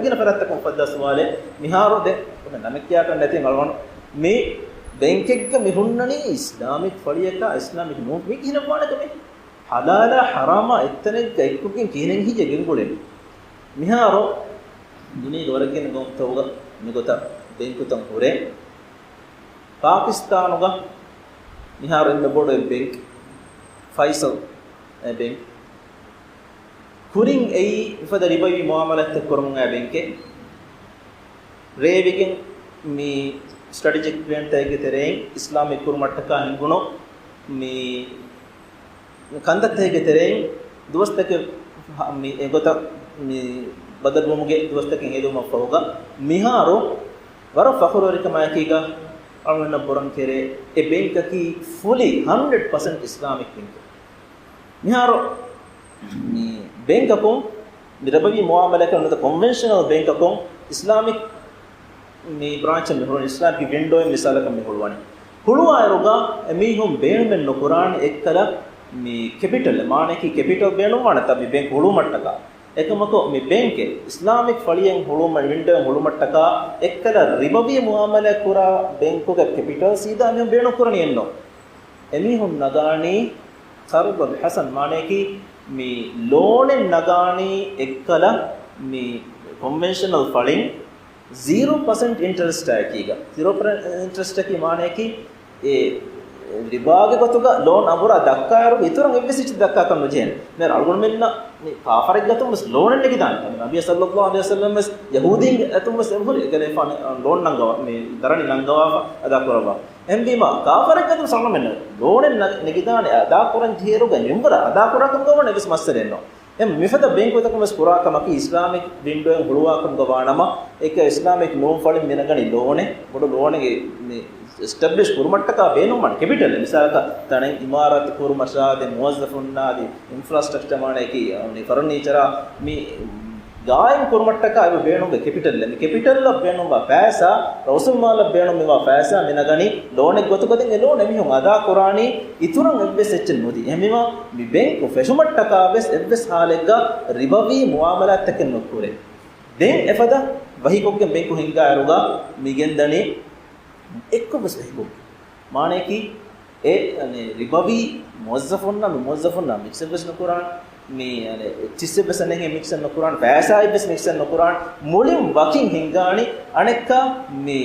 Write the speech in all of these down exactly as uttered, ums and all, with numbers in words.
ގިނަ ފަރާތްތަކުން އުފައްދާ ސުވާލެއް. މިހާރު ދެން އޮންނަ ނަމެއް ކިޔާކަށް ނެތިން އަޅުގަނޑު މި ބެންކެއްގަ މި ހުންނަނީ އިސްލާމިކް ފަޅިއަކާ އިސްލާމިކް ނޫން މި ކިހިނެއް ވާނެ ކަމެއް؟ ޙަލާލާ ޙަރާމާ އެއްތަނެއްގަ އެއްކޮށްގެން ކިހިނެއް ހިއްޔެ ގެންގުޅެނީ؟ މިހާރު ދުނިޔޭގެ ވަރަށް ގިނަ ގައުމުތަކުގަ މިގޮތަށް ބެންކުތައް ހުރޭ. ޕާކިސްތާނުގަ މިހާރު އެންމެ ބޮޑު އެއް ބެންކް، ފައިސަލް އެ ބެންކް. ކުރިން އެއީ މިފަދަ ރިބަވީ މުއާމަލާތްތައް ކުރަމުން އައި ބެންކެއް. ރޭވިގެން މި ސްޓްރެޓެޖިކް ޕްލޭންތަކެއްގެ ތެރެއިން އިސްލާމިކް ކުރުމަށްޓަކާ ހިންގުނު މި ކަންތައްތަކެއްގެ ތެރެއިން ދުވަސްތަކެއް މި އެގޮތަށް މި ބަދަލުވުމުގެ ދުވަސްތަކެއް ހެދުމަށް ފަހުގަ މިހާރު ވަރަށް ފަޚުރުވެރިކަމާއެކީގަ އަޅުގަނޑަށް ބުރަން ކެރޭ އެ ބެންކަކީ ފުލީ ހަންޑްރެޑް ޕަސެންޓް އިސްލާމިކް ބެންކެއް. މިހާރު މި ބެންކަކުން މި ރިބަވީ މުއާމަލާތަކުން ނުވަތަ ކޮންވެންޝަނަލް ބެންކަކުން އިސްލާމިކް މި ބްރާންޗަށް މި ހުޅުވަނީ، އިސްލާމިކް ވިންޑޯއިން މިސާލަކަށް މި ހުޅުވަނީ. ހުޅުވާއިރުގަ އެމީހުން ބޭނުމެއް ނުކުރާނެ އެއްކަލަ މި ކެޕިޓަލް، މާނައަކީ ކެޕިޓަލް ބޭނުންވާނެތާ މި ބެންކް ހުޅުވުމަށްޓަކާ. އެކަމަކު މި ބެންކެއް އިސްލާމިކް ފަޅިއެއް ހުޅުވުމަށް، ވިންޑޯއެއް ހުޅުވުމަށްޓަކާ އެއްކަލަ ރިބަވީ މުއާމަލާތް ކުރާ ބެންކުގެ ކެޕިޓަލް ސީދާ މިހުން ބޭނުން ކުރަނީ އެއްނު. އެމީހުން ނަގާނީ ޤަރްޟުލް ޙަސަން، މާނައަކީ މި ލޯނެއް ނަގާނީ އެއްކަލަ މި ކޮންވެންޝަނަލް ފަޅިން ޒީރޯ ޕަސެންޓް އިންޓަރެސްޓާއެކީގަ. ޒީރޯ ޕަސެންޓް އިންޓަރެސްޓަކީ މާނައަކީ އެ ރިބާގެ ގޮތުގަ ލޯން އަނބުރާ ދައްކާއިރު އިތުރަށް އެއްވެސް އެއްޗެއް ދައްކާކަށް ނުޖެހޭނެ. މިހާރު އަޅުގަނޑުމެންނަށް މި ކާފަރެއްގެ އަތުން ވެސް ލޯނެއް ނެގިދާނެ. ނަބީ ޞައްލައްލާހު ޢަލައިހި ވަސައްލަމް ވެސް ޔަހޫދީންގެ އަތުން ވެސް އެބަހުރި އެކަލޭފާނު ލޯން ނަންގަވާ، މި ދަރަނި ނަންގަވާފަ އަދާ ކުރައްވާ. އެހެންވީމަ، ކާފަރެއްގެ އަތުން ސަޅަމެއް ނެ-، ލޯނެއް ނަ-، ނެގިދާނެ އަދާކުރަން ޖެހޭއިރުގަ މިންވަރަށް އަދާކުރާކަމުގަ ވަން އެއްވެސް މައްސަލައެއް ނޯ. އެ މިފަދަ ބޭންކުތަކުން ވެސް ކުރާ ކަމަކީ، އިސްލާމިކް ވިންޑޯއިން ހުޅުވާކަމުގަ ވާނަމަ، އެކަ އިސްލާމިކް ނޫން ފަޅިން މި ނަގަނީ ލޯނެއް، ބޮޑު ލޯނެއް މި އެސްޓެބްލިޝް ކުރުމަށްޓަކާ ބޭނުންވާނެ ކެޕިޓަލް. މިސާލަކަށް ތަނެއް އިމާރާތު ކުރުމަށާ، ދެން މުވައްޒަފުންނާ އަދި އިންފްރާސްޓްރަކްޗަރ މާނައަކީ، މި ފަރުނީޗަރާ މި ގާއިމް ކުރުމަށްޓަކާ އެބަ ބޭނުންވޭ ކެޕިޓަލް. މި ކެޕިޓަލްއަށް ބޭނުންވާ ފައިސާ، ރައުސުލްމާލަށް ބޭނުންވާ ފައިސާ މި ނަގަނީ ލޯނެއް ގޮތުގަ. ދެން އެ ލޯން އެމީހުން އަދާ ކުރާނީ އިތުރަށް އެއްވެސް އެއްޗެއް ނުދީ. އެހެންވީމަ، މި ބެންކު ފެށުމަށްޓަކާ ވެސް އެއްވެސް ހާލެއްގަ ރިބަވީ މުއާމަލާތްތަކެއް ނުކުރޭ. ދެން އެފަދަ ވަހިކޮށްގެން ބެންކު ހިންގާއިރުގަ މި ގެންދަނީ އެއްކޮށް ވެސް ވަހިކޮށް. މާނައަކީ، އެ، އަނެ، ރިބަވީ މުވައްޒަފުންނާ، މި މުވައްޒަފުންނާ މިކްސެއް ވެސް ނުކުރާން، މި، އަނެ، އެއްޗިއްސެއް ވެސް އަނެއްހެން މިކްސެއް ނުކުރާން، ފައިސާއެއް ވެސް މިކްސެއް ނުކުރާން، މުޅިން ވަކިން ހިންގާނީ އަނެއްކާ މި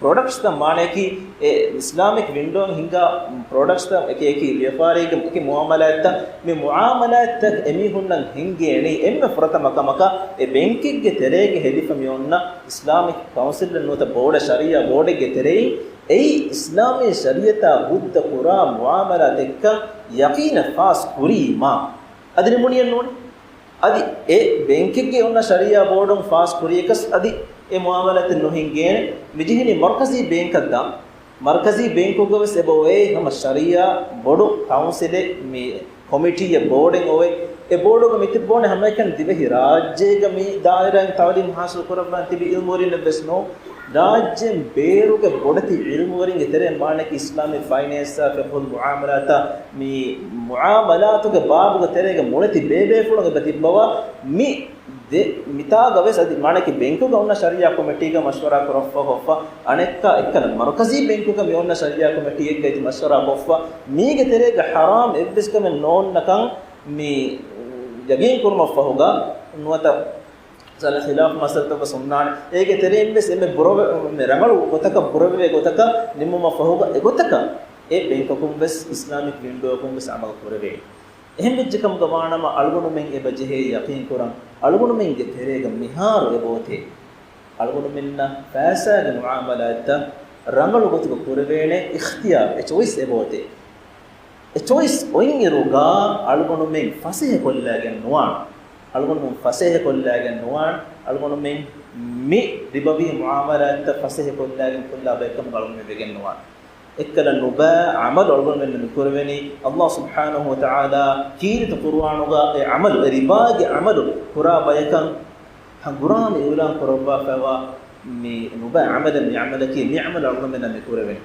ޕްރޮޑަކްޓްސްތައް، މާނައަކީ، އެ އިސްލާމިކް ވިންޑޯއިން ހިންގާ ޕްރޮޑަކްޓްސްތައް، އެކި އެކި ވިޔަފާރީގެ އެކި މުއާމަލާތްތައް، މި މުއާމަލާތްތައް އެމީހުންނަށް ހިންގޭނީ އެންމެ ފުރަތަމަ ކަމަކަށް އެ ބެންކެއްގެ ތެރޭގަ ހެދިފަ މި އޮންނަ އިސްލާމިކް ކައުންސިލެއް ނުވަތަ ބޯޑެއް، ޝަރީޢާ ބޯޑެއްގެ ތެރެއިން އެއީ އިސްލާމީ ޝަރީޢަތާ ބުއްދަ ކުރާ މުއާމަލާތެއްކަން ޔަޤީނަށް ފާސް ކުރީމާ، އަދި ނިމުނިއެއް ނޫނޭ. އަދި އެ ބޭންކެއްގެ އޮންނަ ޝަރީޢާ ބޯޑުން ފާސް ކުރިޔަކަސް އަދި އެ މުއާމަލާތެއް ނުހިނގޭނެ. މިޖެހެނީ މަރުކަޒީ ބޭންކަށް ދާން. މަރުކަޒީ ބޭންކުގަ ވެސް އެބަ އޮވޭ ހަމަ ޝަރީޢާ ބޮޑު ކައުންސިލެއް، މި ކޮމިޓީއެއް، ބޯޑެއް އޮވޭ. އެ ބޯޑުގަ މިތިބި ބޯނެ ހަމައެކަނި ދިވެހި ރާއްޖޭގަ މި ދާއިރާއިން ތަޢުލީމް ޙާޞިލް ކުރައްވާން ތިބި ޢިލްމުވެރިންނެއް ވެސް ނޫން. ރާއްޖޭން ބޭރުގެ ބޮޑެތި ޢިލްމުވެރިންގެ ތެރެއިން މާނައަކީ އިސްލާމީ ފައިނޭންސާ، ފިޤުހުލް މުޢާމަލާތާ، މި މުޢާމަލާތުގެ ބާބުގެ ތެރޭގަ މޮޅެތި ބޭބޭފުޅުން އެބަ ތިއްބަވާ. މި ދެ މިތާގަ ވެސް އަދި މާނައަކީ ބެންކުގަ އޮންނަ ޝަރީޢާ ކޮމިޓީގަ މަޝްވަރާ ކުރައްވާ ކޮށްފަ، އަނެއްކާ އެއްކަލަ މަރުކަޒީ ބެންކުގަ މި އޮންނަ ޝަރީޢާ ކޮމިޓީއެއްގައި މަޝްވަރާ ކޮށްފަ، މީގެ ތެރޭގަ ޙަރާމް އެއްވެސް ކަމެއް ނޯންނަކަން މި ޔަގީން ކުރުމަށްފަހުގަ ނުވަތަ މިސާލަށް ޚިލާފު މައްސަލަތައް ވެސް ހުންނާނެ. އޭގެ ތެރެއިން ވެސް އެންމެ ބުރަވެ-، މެ ރަނގަޅު ގޮތަކަށް ބުރަވެވޭ ގޮތަކަށް ނިމުމަށްފަހުގަ އެގޮތަކަށް އެ ބެންކަކުން ވެސް އިސްލާމިކް ވިންޑޯއަކުން ވެސް ޢަމަލު ކުރެވޭނެ. އެހެންވެއްޖެކަމުގަ ވާނަމަ، އަޅުގަނޑުމެން އެބަ ޖެހޭ ޔަޤީންކުރަން، އަޅުގަނޑުމެންގެ ތެރޭގަ މިހާރު އެބައޮތޭ. އަޅުގަނޑުމެންނަށް ފައިސާގެ މުޢާމަލާތްތައް ރަނގަޅު ގޮތުގަ ކުރެވޭނެ އިޚްތިޔާރު، އެ ޗޮއިސް އެބައޮތޭ. އެ ޗޮއިސް އޮތްއިރުގަ އަޅުގަނޑުމެން ފަސޭހަކޮށްލައިގެން ނުވާން. އަޅުގަނޑުމެން ފަސޭހަކޮށްލައިގެން ނުވާން. އަޅުގަނޑުމެން މި ރިބަވީ މުޢާމަލާތްތައް ފަސޭހަކޮށްލައިގެން ކޮށްލާ ބައެއްކަމުގަ އަޅުގަނޑުމެން ވެގެން ނުވާން. އެއްކަލަ ނުބައި ޢަމަލު އަޅުގަނޑުމެންނަށް މި ކުރެވެނީ. ﷲ ސުބްޙާނަހޫ ވަތަޢާލާ ކީރިތި ޤުރުއާނުގަ އެ ޢަމަލު، އެ ރިބާގެ ޢަމަލު ކުރާ ބަޔަކަށް ހަނގުރާމަ އިޢުލާން ކުރައްވާފައިވާ މި ނުބައި ޢަމަލެއް، މި ޢަމަލަކީ، މި ޢަމަލު އަޅުގަނޑުމެންނަށް މި ކުރެވެނީ.